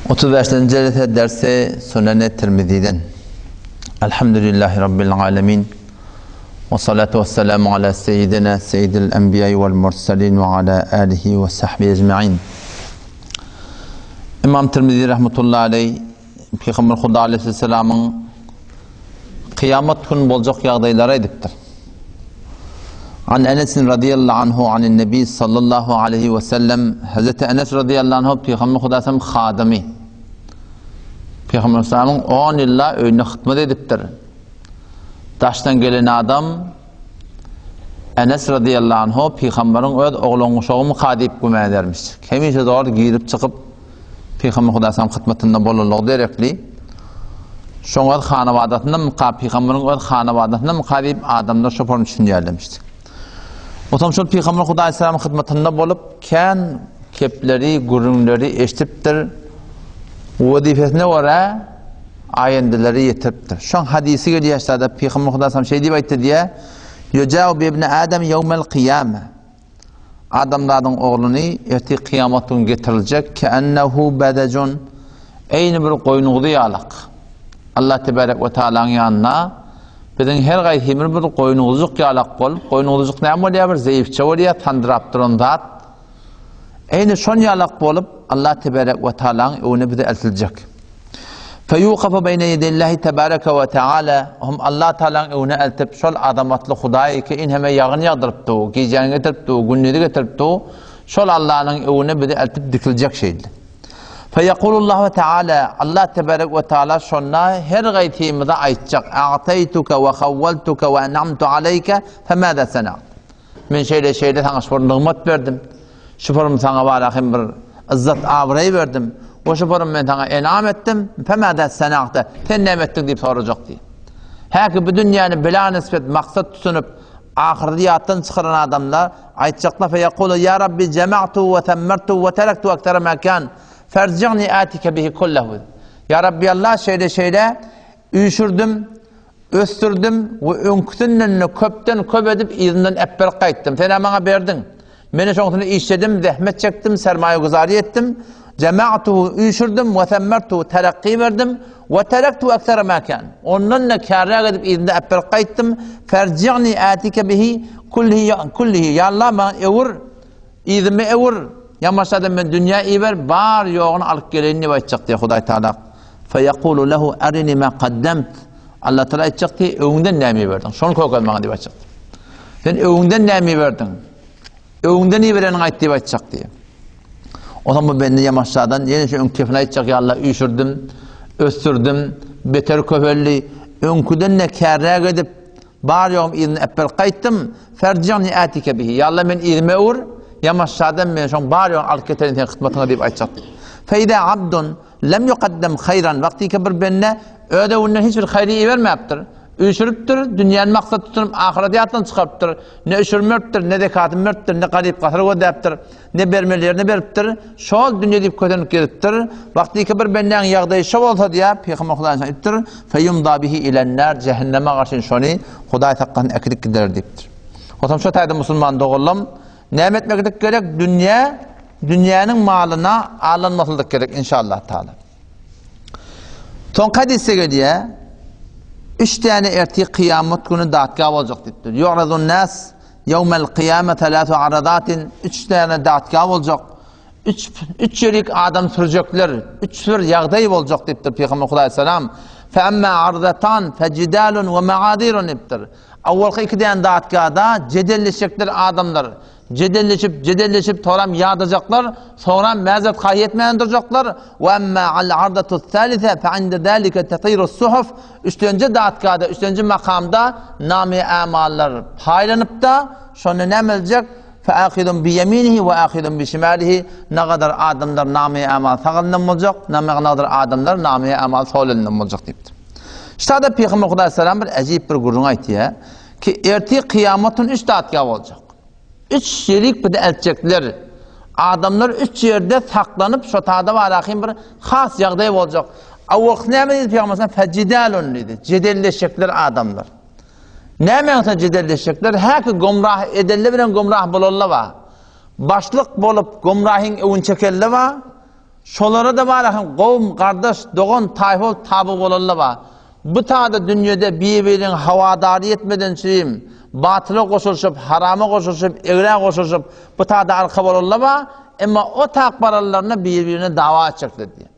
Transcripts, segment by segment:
35-nji jelese dersi Sunene Tirmiziden. Elhamdülillahi Rabbil alemin. Ve salatu ve selamu ala seyyidina seyyidil enbiya vel mursalin ve ala alihi ve sahbihi ecma'in. Imam Tirmizi rahmetullahi aleyh Peygamber Huda aleyhisselamyň kıyamet gün boljak ýagdaýlary aýdypdyr. An Enes radiyallahu anhu anin Nebi sallallahu aleyhi ve sellem Hazreti Enes radiyallahu anhu Peygamber Huda sallam hadymy. Peygamber sallamyň 10 ýylla öýünde hyzmat edipdir. Daşdan gelen adam Enes radiyallahu anhu Peygamberin öz oglan-uşagymyka diýip güman edermiş. Hemişe zor girip çykyp Pygamber Hudaý salam hyzmatynda bolanlygy derekli, şoň öz hanabadasyndamyka, Pygamberiň öz hanabadasyndamyka diýip adamlar şo form düşünýärlermişdi. Otam şol Pygamber Hudaý salam hyzmatynda bolup, kän kepleri, gürrüňleri eşidipdir. Wezipesine görä aýendeleri ýetiripdir. Şoň hadysy gelýär şada Pygamber Hudaý salam şeý diýip aýtdy diýä, Ýujau bi ibn Adam ýewmel kyýame. Adamzadyň ogluny ertir kyýamat gün getiriljek, ke'ennehu bedejun, eýni bir goýun-guzy ýalyk. Allah tebarek we taalaň ýanynda biziň her gaýsymyz bir goýun-guzujyk ýalak bolup, goýun-guzujyk näme bolýar, bir zeýifçe bolýar, sandyrap duran zat. Eýni şon ýalak bolup, Allah tebarek we taalaň öňüne bizi eltiljek. Feýukafu beýne ýedeýillahi tebareke we teala, hum Allah Tagalaň öňüne eltip, şol azamatly Hudaý ki inheme ýagyn ýagdyrypdy, gijäni getiripdi, gündizi getiripdi, şol Allanyň öňüne bizi eltip dikiljek şeýle. Feýekulullahu teala, Allah tebarek we teala şonda her gaýsymyza aýtjak, A'taýtuke we hawwaltuke we en'amtu aleýke, femâzâ sena'te. Men şeýle-şeýle saňa şu bir nygmat berdim. Şu bir saňa bara hem bir yzzat abraý berdim. We şu bir men saňa enam etdim. Femada senagta. Sen näme etdiň diýip sorajak diýip. Häki bu dünýäni bila nisbet maksat tutunyp, ahyreti ýatdan çykaran adamlar aýtjaklar feýekulu ýa Rabbi jema'tu we semmertu we terektu ektere ma kan ferji'ni atike bihi kullahu. Ýa Rabbi Allah şeýle-şeýle üýşürdim, Ösdürdim we öňküsinden-de köpden köp edip yzyndan äpberip gaýtdym. Sen-ä maňa berdiň. Men-de şoň üstünde işledim, zähmet çekdim, sermaýaguzary etdim. Jema'tuhu üýşürdim, we semmertuhu terakgy berdim, we terektuhu eksere ma kan. Ondan-da kärräk edip yzynda äpberip gaýtdym. Ferji'ni atike bihi kullihi kullihi. Ýa Allah maňa öwür, yzymy öwür, ýa başga-da men dünýä iber, bar ýoguny alyp geleýin diýip aýtjak diýýär Hudaý Tagala. Feýekulu lehu erini ma kaddemt. Allah Teala aýtjak diýip, öňüňden näme iberdiň? Şony görkez maňa diýip aýtjak. Sen öňüňden näme iberdiň? Öňüňden ibereniňi aýt diýip aýtjak diýip. Ondan bu bende ýamaşjadan ýene şu öňki kefini aýtjak, ýa Allah üýşürdim, ösdürdim, beter köpeldi. Öňküden-de kärräk edip, Bar ýogum yzyna äpberip gaýtdym, Ferji'ni ätike bihi. Ýa Allah meni yzyma öwür, ýamaşjadan men şoň bar ýoguny alyp geterin seň hyzmatyňa diýip aýtjak. Feýza abdun lem ýukaddem haýran wagtyky bir bende öz öwünden hiç bir haýry ibermäpdir. Üýşüripdir, dünýäni maksat tutunyp ahyreti ýatdan çykarypdyr. Ne üýşürmeripdir, ne zekatyny beripdir, ne garyp-gasar gözläpdir. Ne bermeli ýerine beripdir, şol dünýe diýip kösenip gezipdir. Wagtyky bir bendäň ýagdaýy şo bolsa diýýär, Pygamber Hudaý aýdypdyr, Feýumda bihi ilen-nar, jähenneme garşy şony Hudaý saklasyn äkidip giderer diýipdir. Otam şo taýda musulman doganlam näme etmeklik gerek? Dünýä, dünýäniň malyna aldanmaslyk gerek inşallah taala. Soňky hadysda gelýär, üç däne ertir kyýamat güni datga boljak diýipdir. Ýu'radun nas Ýewmel kyýame selâsu aradatin, üç däne datga boljak, üç, üç ýerik adam sürjekler, üç bir ýagdaý boljak diýipdir Pygamber Hudaý salam. Fe emme ardatan fe jidalun we maadirun diýipdir. Awwalky iki däne datgada jedelleşjekler adamlar. Jedelleşip, jedelleşip soram ýadajaklar, soram mäzet haýy etmän durjaklar. We emme al ardatu salise fe inde zalike tatiru suhuf. Üçlenji datgada, üçlenji makamda name-i-amallar paýlanypda, şonda näme ediljek? Fe-ahidun bi-ýeminihi we ahidun bi-şimalihi, nagadar adamlar name-i-amal sag elinden boljak, nagadar adamlar name-i-amal sol elinden boljak diýipdir. Ştada Pygamber Hudaý salam bir äjip bir gürrüň aýtýar ki, ertir kyýamat gün üç datga boljak. Üç şerik bizi eltjekler. Adamlar üç ýerde saklanyp, şo tada barahyn bir has ýagdaý boljak. Awwalky näme diýdi Pygamber sallam? Fejidalun diýdi. Jedelleşjekler adamlar. Näme ýagsa jedelleşjekler? Häki gomrah edelle bilen gomrah bolalla bar. Başlyk bolup gomrahyň öwün çekelle bar. Şolara-da bar hem gowum, gardaş, dogan, taýfa bolup taby bolanlar bar. Bu tada dünýede bir-biriniň hawadary ýetmeden çürim, batyla goşulyşyp, harama goşulyşyp, egrä goşulyşyp, bu tada arka bolanlar bar, emma o tak baranlarynda bir-birine dawa etjekler diýýär.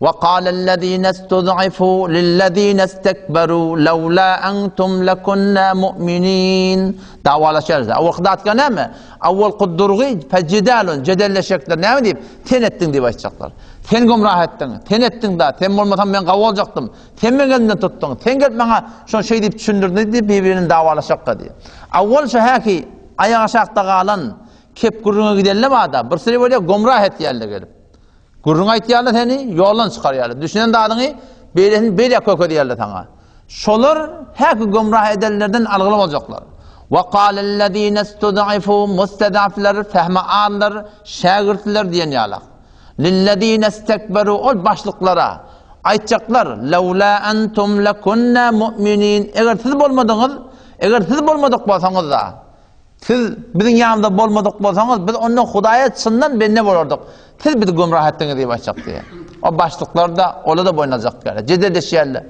وَقَالَ الَّذ۪ينَ اسْتُضْعِفُوا لِلَّذ۪ينَ اسْتَكْبَرُوا لَوْلَا أَنْتُمْ لَكُنَّا مُؤْمِنِينَ Dawalaşarys. Awalky zatga näme? Awalky durgy fejedalun, jedelleşjekler näme diýip? Sen etdiň diýip aýtjaklar. Sen gümrah etdiň, sen etdiň da, sen bolmasaň men gawy boljakdym. Sen meň elimden tutduň, sen gelip maňa şony şeý diýip düşündirdiň diýip bir-birine dawalaşjaklar diýip. Awal şu häki aýak aşakda galan kep gürrüňe gidenler barda, bir süri bolýar gümrah etýärler gelip. Gürrüň aýtýarlar seni, ýoldan çykarýarlar. Düşünen zadyňy beýlesini beýle kökezýärler saňa. Şolar häki gümrah edenlerden algyly boljaklar. Ve kâlellezîne istud'ifû mustezaflar, fehmi azlar, şägirtler diýen ýalak. Lillezîne istekberû ol başlyklara aýtjaklar, Lewlâ entum lekunna mu'minin. Eger siz bolmadyňyz, eger siz bolmadyk bolsaňyz-da, Siz biziň ýanymyzda bolmadyk bolsaňyz, biz onda Hudaýa çyndan bende bolardyk. Siz bizi gümrah etdiňiz diýip aýtjak diýýär. O başlyklar-da, olar-da boýun aljak diýýärler. Jedelleşýärler.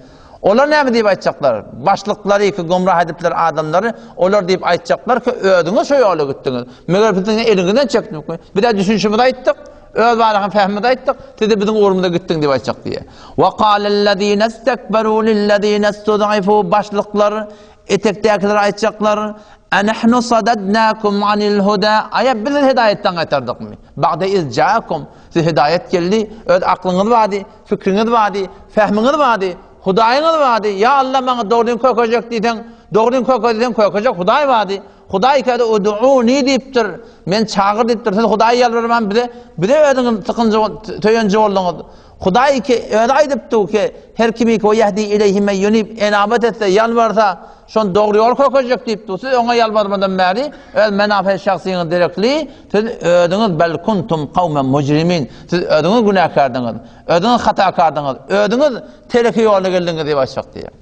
Olar näme diýip aýtjaklar? Başlyklary ki gümrah edipler adamlary, olar diýip aýtjaklar ki, özüňiz şo ýola gitdiňiz. Meger biz siziň eliňizden çekdikmi? Biz-ä düşünişimizi aýtdyk, öz baraka pähimimizi aýtdyk, siz-de biziň ugrumyza gitdiň diýip aýtjak diýýär. Wa qalellezine istekberu lillezine istud'ifu başlyklar Etekdäkiler aýtjaklar, Enahnu sadadnakum anil huda, aýa biz sizi hidaýatdan gaýtardykmy? Ba'de iz ja'akum, size hidaýat geldi, öz aklyňyz bardy, fikriňiz bardy, fehmiňiz bardy, Hudaýyňyz bardy, ýa Allah maňa dogryny kökejek diýseň, dogryny köke diýseň kökejek Hudaý bardy. Hudaý käde ud'uni diýipdir, men çagyr diýipdir, siz Hudaýa ýalbarman bize, bize özüňiz sykynjy söýenji bolduňyz. Hudaý ki, özi aýdypdy ki, her kimi ki ýehdi ileýhi men ýunib, enabat etse, ýalbarsa, şony dogry ýol kökezjek diýipdi. Siz oňa ýalbarmadan bäri öz menafet şahsyňyz derekli, siz özüňiz bel kuntum kawmen mujrimin, siz özüňiz günäkärdiňiz, özüňiz hatakardyňyz, özüňiz teleke ýola geldiňiz diýip aýtjak diýýär.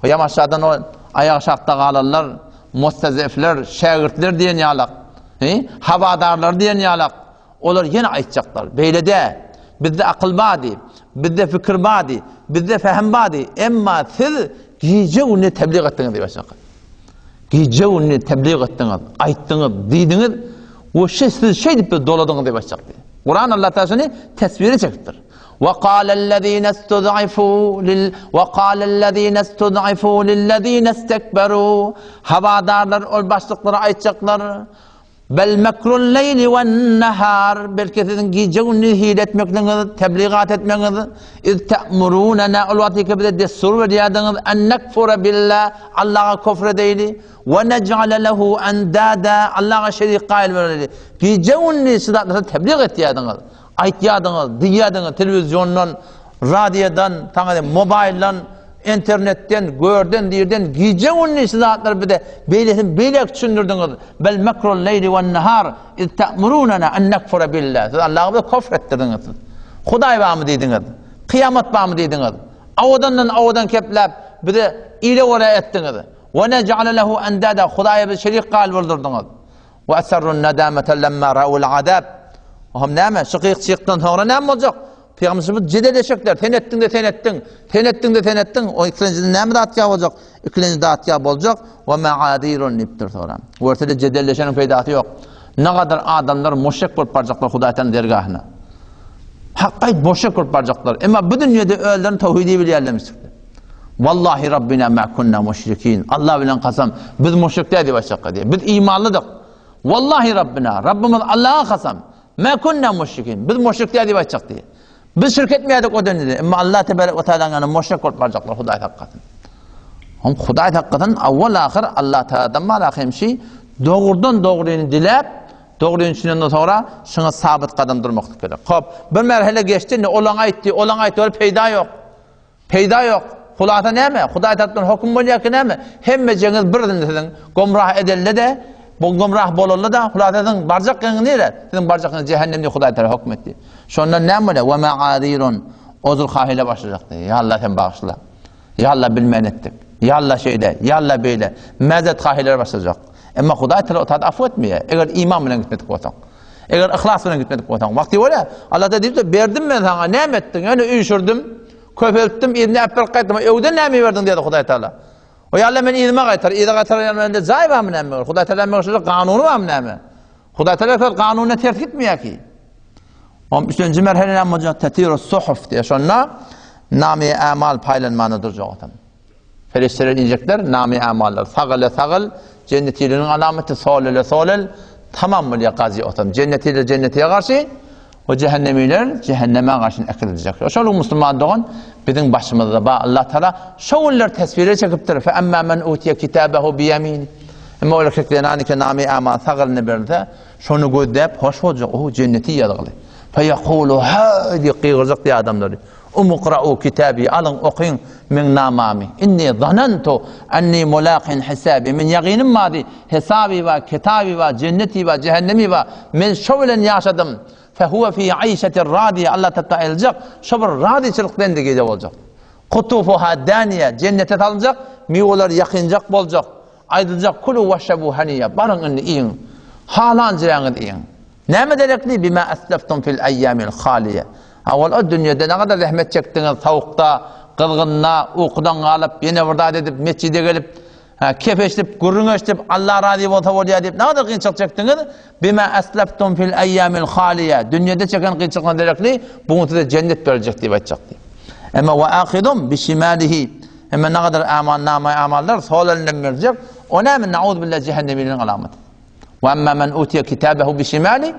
Hoýam aşadan o aýak aşakda galanlar, mustazefler, şägirtler diýen ýalak, he, hawadarlar diýen ýalak, Olar ýene aýtjaklar, Beýle däl, bizde akyl bardy, bizde pikir bardy, bizde fähim bardy, emma siz gije-gündiz teblig etdiňiz diýip aýtjaklar. Gije-gündiz teblig etdiňiz, aýtdyňyz, diýdiňiz we şe siz şeýdip bizi doladyňyz diýip aýtjak diýip. Kuran Allah Taala şony teswire çekipdir. Ve kâlellezîne istud'ifû lil ve kâlellezîne istud'ifû lillezîne istekberû Hawadarlar ol başlyklara aýtjaklar, Bel mekrul leýli wen nahar, belki siziň gije-gündiz hile etmekligiňiz, tebligat etmegiňiz, iz te'murunena, ol wagt ki bize dessur berýärdiňiz, en nekfura billah, Allaha kufr edeýli, we nej'ale lehu endada, Allaha şerik gaýyl bereli. Gije-gündiz şu zatlary teblig etýärdiňiz, aýtýardyňyz, diýýärdiňiz telewiziondan, radiodan, saňa diýip, mobaýldan, internetden, görden, dirden gije-gündiz şu zatlary bize beýlesini beýläk düşündirdiňiz. Bel mekrul leýli wen nahar iz ta'murunana an nakfura billah. Siz Allaha bize kufr etdirdiňiz siz. Hudaý barmy diýdiňiz? Kyýamat barmy diýdiňiz? Awadandan awadan kepläp bize ile görä etdiňiz. We nej'ale lehu endada. Hudaýa bizi şerik gaýyl boldurdyňyz. Ve esarrun nedamete lemma ra'ul azab. Ohm näme? Şu gyk-çykdan soňra näme boljak? Pygamberimiz jedeleşekler. Sen etdiň-de sen etdiň. Sen etdiň-de sen etdiň. O ikilenjide näme zat ýa boljak? Ikilenji zat ýa boljak. Ve ma'adirun diýipdir soňra. Görse-de jedelleşeniň peýdasy ýok. Ne gadar adamlar müşrik bolup barjaklar Hudaý Taala dergahına. Hak aýt müşrik bolup barjaklar. Emma bu dünýede özlerini tawhidi bilýärlermiş. Wallahi Rabbina ma kunna müşrikin. Allah bilen kasam, biz müşrik däl diýip aýtjakka diýýär. Biz imanlydyk. Wallahi Rabbina, Rabbimiz Allaha kasam, ma kunna müşrikin. Biz müşrik däl diýip aýtjak diýýär. Biz şirk etmeýärdik o dönemde. Emma Allah tebarek we taalaň ýanynda müşrik bolup barjaklar Hudaý saklasyn. Hom Hudaý saklasyn, awwal ahyr Allah taaladan bar hemşi dogrudan dogryny diläp, dogryny düşünenden soňra şuňa sabyt gadam durmaklyk gerek. Hop, bir merhele geçdi, indi olaň aýtdy, olaň aýtdy, ol peýda ýok. Peýda ýok. Hulasa näme? Hudaý tarapdan höküm bolýar ki näme? Hemmejeňiz bir indi siziň gomrah edelde-de, bu gomrah bolanda-da, hulasa siziň barjak ýeriňiz nire? Siziň barjak ýeriňiz jähennem diýip Hudaý tarap höküm etdi. Şondan näme bolýar? Ve ma'azirun. Ozur hahile başlajakdy. Ýa Allah sen bagyşla. Ýa Allah bilmän etdik. Ýa Allah şeýle, ýa Allah beýle. Mäzet hahiler başlajak. Emma Hudaý tarap o taýda afu etmeýär. Eger iman bilen gitmedik bolsaň. Eger yhlas bilen gitmedik bolsaň. Wagty bolýar. Allah da diýipdir, berdim men saňa, näme etdiň? Ýöne üýşürdim, köpeltdim, yzyna äp berip gaýtdym. Öwden näme berdiň diýdi Hudaý Taala. O ýa Allah men yzyma gaýtar, yza gaýtar ýa mende jaý barmy näme? Hudaý Taala men şeýle kanuny barmy näme? Hudaý Taala öz kanunyna ters gitmeýär ki. Oň üçünji merhele näme bolýar? Tetiru suhuf diýär. Şonda name amal paýlanmana durjak adam. Perişdeler injekler, name amallar. Sag ele sag el, jennetileriň alamaty, sol ele sol el, tamam bolýar gazy otam. Jennetiler jennetiye garşy, we cehennemiler cehenneme garşy äkidiljek. Şol musulman dogan biziň başymyzda ba Allah Taala şo günler teswire çekipdir. Fe emma men utiye kitabehu bi ýemini. Emma ol erkek zenany ke name amal sag eline berilse, şony gözläp hoş boljak. O jenneti ýazgyly. Fe ýekulu ha diýip gygyrjak diýip adamlary. Umkra'u kitabi, alyň okyň meň namamy. Inni zanantu anni mulaqin hisabi, men ýagynym bardy, hesaby bar, kitaby bar, jenneti bar, jähennemi bar, men şo bilen ýaşadym. Fehuwe fi aýşetin radiýe, Allah tarapdan aýyljak, şo bir razyçylyk bendigide boljak. Kutufuha daniýe, jennete salynjak, miweleri ýakynjak boljak. Aýdyljak, kulu weşrebu haniýe, baryň indi iýiň, halan jiräňizi iýiň. Näme derekli? Bima aslaftum fil aýýamil haliýe. Owal o dünýede nägadar zähmet çekdiňiz, sowukda, gyzgynda, ukudan galyp, ýene bir zat edip, mesjide gelip, kep eşidip, gürrüň eşidip, Allah razy bolsa bolýar diýip, nägadar kynçylyk çekdiňiz? Bima aslaftum fil aýýamil haliýe. Dünýede çeken kynçylygyňyz derekli, bu gün size jennet beriljek diýip aýtjak diýip. Emma we ahidum bi şimalihi. Emma nägadar amal, nama amallar sol elinden berjek. O näme? Nauzbillah cehenneminiň alamaty. Ve emmâ men utiye kitâbehu bişimâli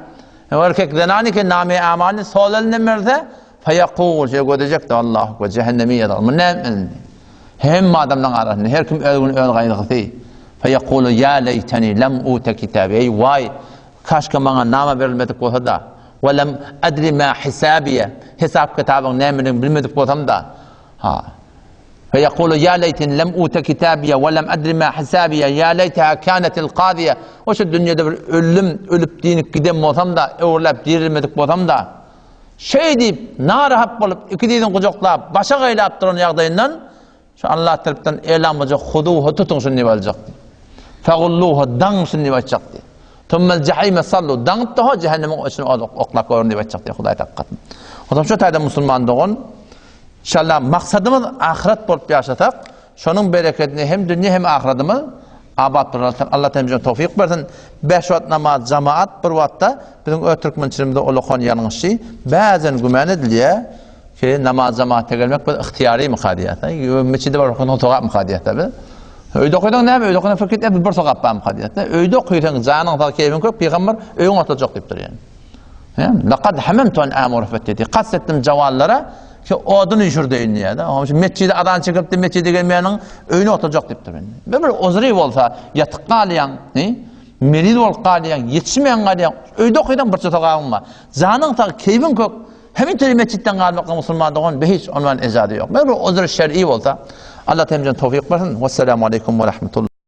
O erkek zenany ki name amalyny sol elinden berse, feyekûl şeýle gözejek-de Allahu ekber cehennemi ýazar. Bu näme indi? Hemme adamlaryň arasynda her kim öz güni öz gaýgysy. Feyekûlu ýa leýteni lem ute kitabi. Eý waý, kaşka maňa nama berilmedik bolsa-da, we lem edri ma hisabiye. Hesap kitabyň nämedigini bilmedik bolsam-da. Ha. Feýekulu ýa leýteni lem ute kitabiýe we lem edri ma hisabiýe ýa leýteha kânetil kaziýe. O şu dünýede bir öldüm, ölüp dinip giden bolsam-da, öwrüläp dirilmedik bolsam-da, şeý diýip, narahat bolup, iki dyzyny gujaklap, başa gaýlap duran ýagdaýyndan şu Allah tarapdan elan boljak, huzuhu tutuň şuny diýip aljak diýip. Fegulluhu daň şuny diýip aýtjak diýip. Tummel jahime sallu daňyp-da ho jähennemiň içine oklap goýaryn diýip aýtjak diýip Hudaý takgatyn. Onsoň şu taýda musulman dogan Inşallah maksadymyz ahyret bolup ýaşasak, şonuň berekedine hem dünýe hem ahyretimiz abat bolar. Allah hemmämize towfyk bersin. Bäş wagt namaz jamaat bir wagtda biziň öz türkmençiligimizde ulakan ýalňyşy bäzen güman edilýär ki namaz jamaata gelmek bir ygtyýarymyka diýýär. Mesjide baryp okasaň sogapmyka diýýär biz. Öýde okasaň näme? Öýde okasaň pikir etme bir sogap barmyka diýýär. Öýde okasaň janyň sag, keýpiň kök, pygamber öýüň oturjak diýipdir ýani. Laqad hamamtu an amura feteti. Kast etdim jawanlara ki odun üýşürdeýin diýýär. Onuň üçin mesjide azan çekipdi, mesjide gelmeýäniň öýüne oturjak diýipdir. Bir bir uzry bolsa ýatyp galýaň, ne? Meriz bolup galýaň, ýetişmän galýaň. Öýde okaýsaň bir sogabyň bar. Janyň sag, keýpiň kök. Hemişe mesjitden galmakda musulman dogan behiç ondan ejady ýok. Bir bir uzry şer'i bolsa Allah temjen towfik bersin. Wessalamu aleýkum we rahmetullah.